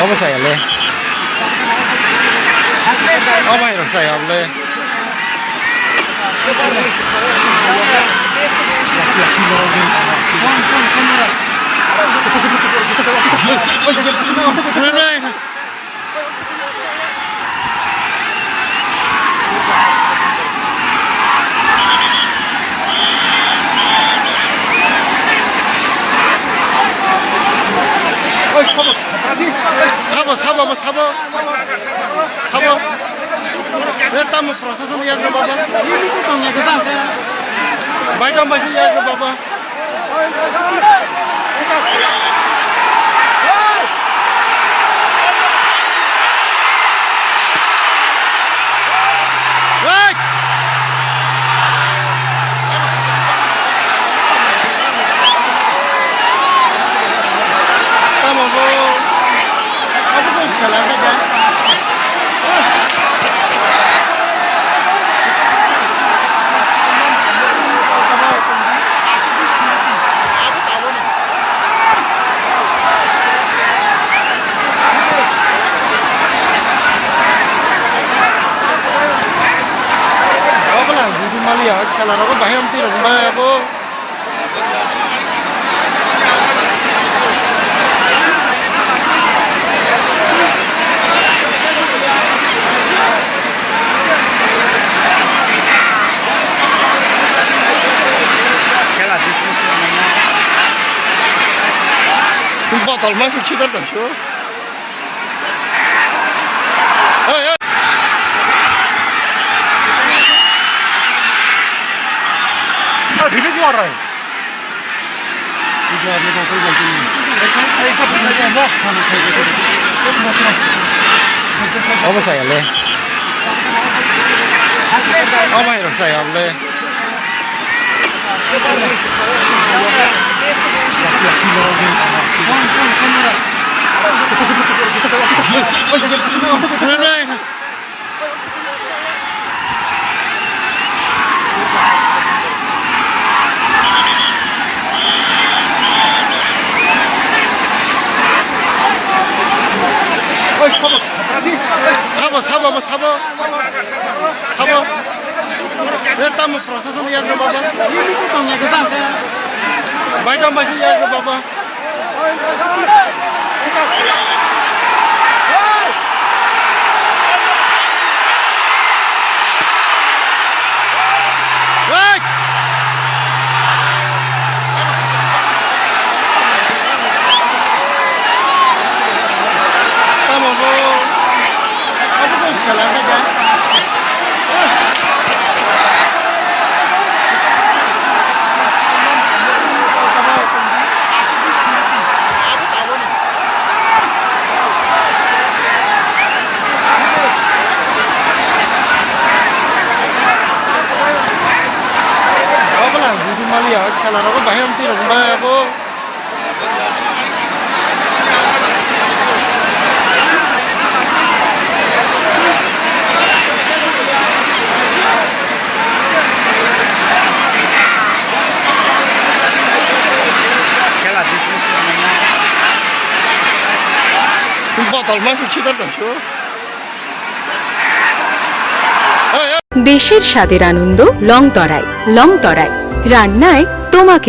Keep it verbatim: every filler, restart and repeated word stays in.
Obo saya le. Obo hai rok saya le. Sabo, sabo, bo sabo. Sabo. Eh, tamo procession ya baba. Bai tamo bai ya baba. Obo na budi maliya, khela rogo bahai amtwi rok bai abo. Botol mangsa khidar tong sio. Hey, hey. Ah, release war hai. Obo saya le. Obo hai rok saya le. Sabo, sabo, sabo. Sabo. Eh, tamo procession ya baba. Ini ko tong ya ke ta. Bai tamo bai ya baba. Tamo bo. Abo kok salam ka ja. Abo lang budi maliya, khela rogo bahai amtwi rok bai abo. Botol mangsa khidar tong sio. দেশের স্বাদের আনন্দ লং তরাই। লং তরাই, রান্নায় তোমাকে